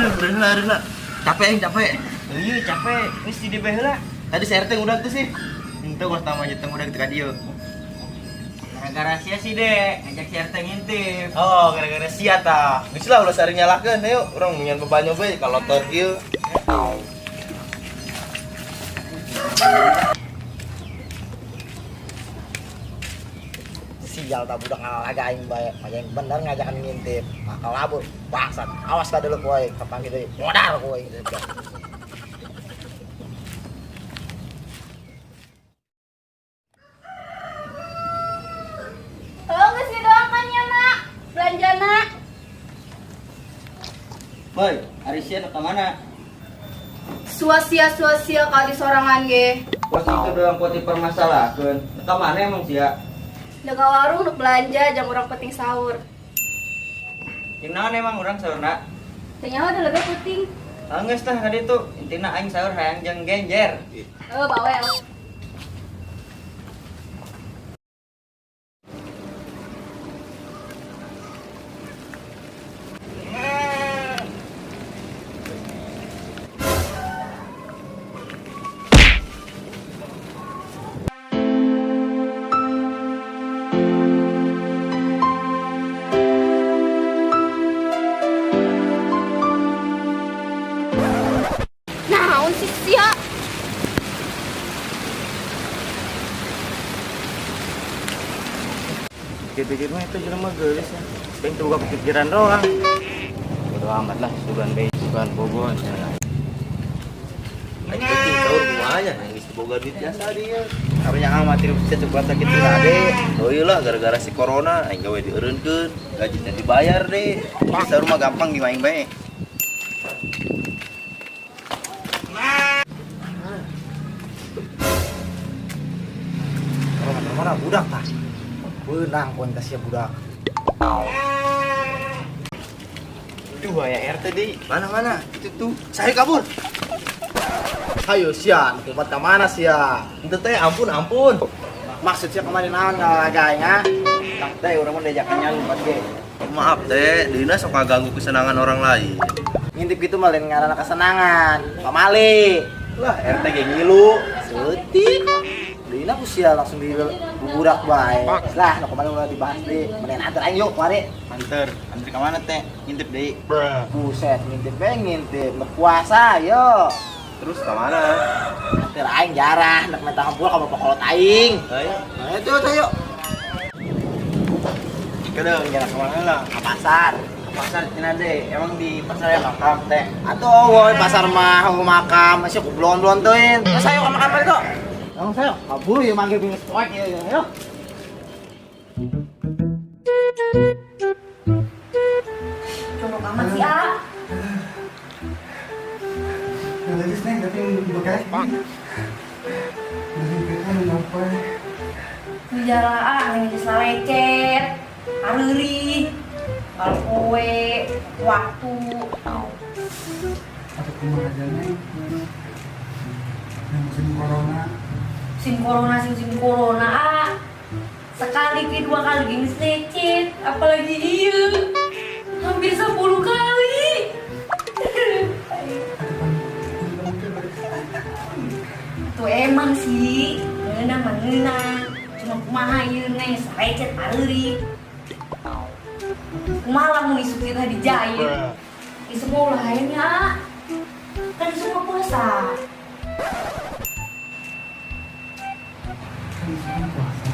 Aduh, aduh, capek aing capek. Iya capek, geus di DB heula. Tadi si RT udah tuh sih. Itu gua tambah aja udah ke dia. Gara-gara sia sih dek, ngajak si RT ngintip. Oh, gara-gara sia tah. Geus lah ulah sering nyalahkeun, ayo urang nyan bebanyo bae kalau tor kieu. Sial tak budak ngalaga aing bae. Aing bener ngajakan ngintip. Bakal labur. Bangsat. Awas ka dulu kowe kapan gitu. Modal kowe gitu. Kalau nggak sih doang kan ya nak belanja nak. Boy, ari sia nu ka mana? Suasia suasia kali sorangan ge. Pos itu doang poti permasalahan. Nu ka mana emang sia? Udah ke warung untuk belanja jam orang penting sahur. Jeung naon emang urang saurna? Ternyata udah lebih penting. Geus tah ka ditu, intina aing sahur hayang jeung genjer. Oh bawel. Nah, sih sia. Pikir-pikir mah itu jelema geulis ya. Pengen tuh buka pikiran doang. Bodo amat lah, sugan bae, sugan bogo. Aing penting sahur kumaha nya, aing geus boga duit jasa dia. Karunya amat tiru bisa coba sakit ade. Oh iya lah, gara-gara si corona aing gawe dieureunkeun, gaji teh dibayar deh. Sahur mah gampang gimana aing bae. Kalau mana budak tah. Benang kontes ya budak. Duh, aya RT deui. Mana mana? Itu tuh. Saya kabur. Hayo sia, tempat ka mana sia? Ente teh ampun ampun. Maksud sia kemarin naon ngalaga aing ah? Tah teh urang mah diajakan nyalumpat ge. Maaf teh, dina sok ngaganggu kesenangan orang lain. Ngintip gitu mah lain ngaranna kesenangan. Pamali. Lah, RT ge ngilu. Seutik. Dina ku sia langsung di buburak bae. Lah, nu kemarin ulah dibahas deui. Mending antar aing yuk kemari. Anter, anter ka mana teh? Ngintip deui. Buset, ngintip bae ngintip. Nek puasa, yo. Terus ke mana? Antar aing jarah, nek minta hampura ka bapak kolot aing. Ayo. Nah, itu ayo. Kadang jarah ka mana lah? Ke pasar. Ke pasar cenah deh. Emang di pasar ya makam teh. Atuh woi pasar mah makam masih ku blon-blon teuing. Terus ayo ke makam itu. Langsung ayo. Kabur ya manggil bingus poek ya ayo. Coba amat sih ah. Lagi neng, tapi bekas. Dari kita nampak. Jalan ah, neng geus lecet, areurih, kalau kowe, waktu. Atau kumaha aja neng. Yang musim corona. Musim corona, musim corona ah. Sekali ke dua kali gini lecet, apalagi iya. Hampir 10 kali. Tuh emang sih, ngeunah mah ngeunah. Cuma kumaha ieu neng sarecet areurih. Kumaha lamun isuk kita dijahit. Isuk mah ulah hayang ya. Kan isuk mah puasa. Kan puasa.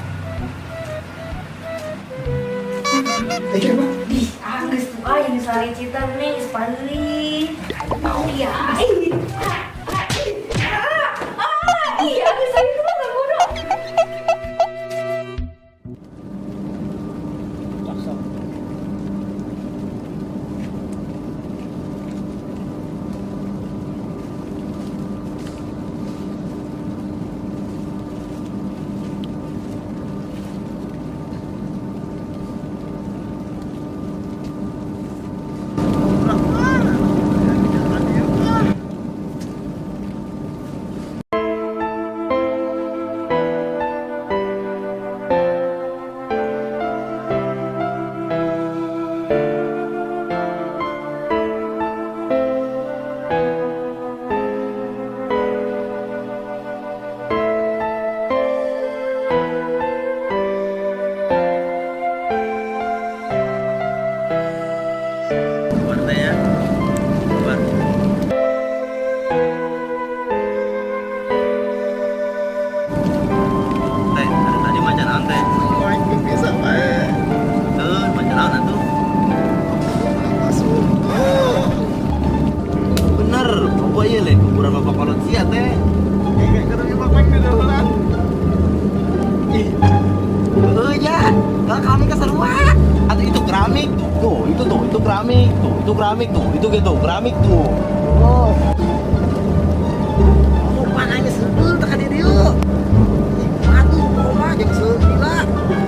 Eh, apa? Dih, anggeus tuh ah yang sarecetan neng geus pareurih. Iya. Iya, geus aing mah bodoh. Naon teh? Aing bisa bae. Tuh, maca naon atuh? Masuk. Bener, apa ieu lain kuburan bapak kolot sia teh? Kayak kudu nyetok di duluan. Ih. Oh ya, kalau kami keseruan. Atau itu keramik tuh, itu tuh, itu keramik tuh, itu keramik tuh, itu gitu, keramik tuh. Oh. Oh, panahnya sebel tekan di dieu. Ih, matu, mah jeung seueur gila.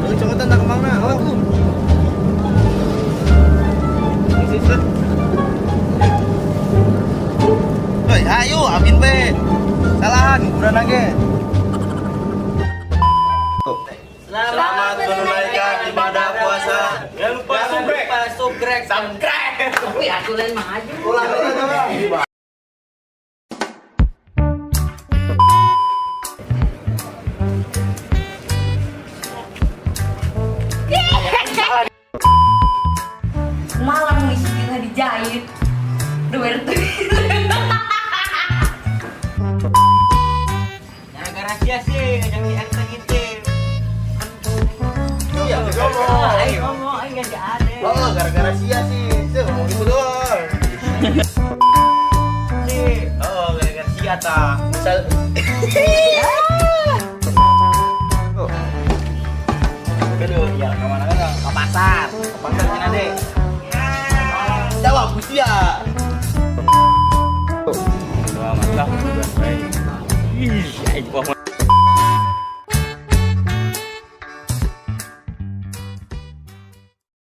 Lu cokotan tak kemana? Oh. Hei, ayo, amin be. Salahan, kuburan lagi. Selamat menunaikan ibadah puasa. Jangan lupa subrek. Subrek, subscribe. Tapi aku lain maju. Ulang, ulang, ulang. Malam miskinnya dijahit. Dua tuh. Gara-gara sia sih ngajak si RT ngintip. Iya, ngomong. Aing ngomong, aing ngajak ade. Oh, gara-gara sia sih. Sih ngomong gitu doang. Sih. Oh, gara-gara sia ta. Misal. Aduh, ya kemana kan? Ke pasar. Ke pasar cina deh. Jawab sia. Bodo amat lah, sugan bae. Ih, aing mah.